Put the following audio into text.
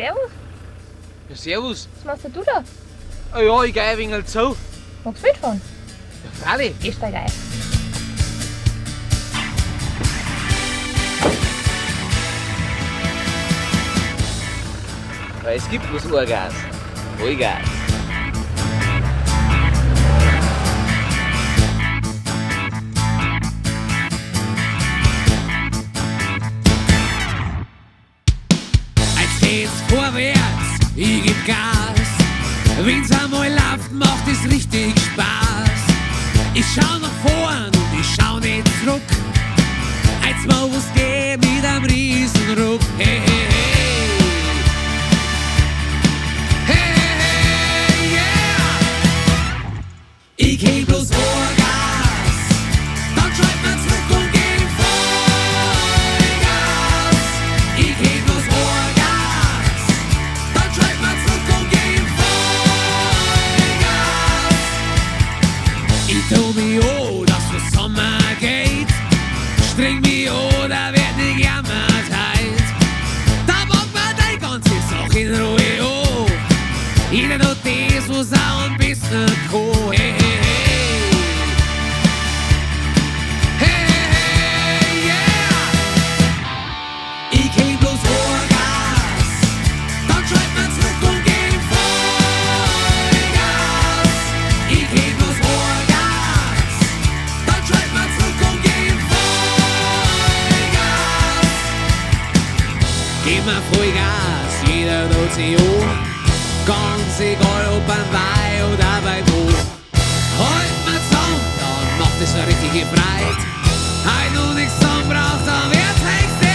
Servus. Ja, servus. Was machst denn du da? Ah ja, ich geh ein wenig zu. Magst du mitfahren? Ja, freilich. Ich steig ein. Weil es gibt bloß ein Gas. Vollgas. Jetzt geht's vorwärts, ich geb Gas. Wenn's einmal läuft, macht es richtig Spaß. Ich schau nach vorn und ich schau nicht zurück. Als mal was geht mit einem Riesenruck. Hey, hey, hey. Hey, hey, hey, yeah. Ich geb bloß Vollgas, dann schalt man zurück und geb Vollgas. Ich geb bloß Vollgas, dann schalt man zurück und geb Vollgas. Ich tu mich an, dass es Sommer geht, streng mich an, da werd ich jammert heut. Da packt man die ganze Sache in Ruhe an. Jeder tut das, was er am besten kann. Hey, hey, hey. Hey, hey, hey, yeah. Ich geb bloß Vollgas, dann schalt man zurück und geb Vollgas. Ich geb bloß Vollgas, dann schalt man zurück und geb Vollgas. Gib mir Vollgas, jeder tut sich an, ganz egal ob beim Weih oder beim Bo. Halt mal zusammen, dann macht es eine richtige Freude. Heut noch nichts zusammen braucht, dann wird's höchste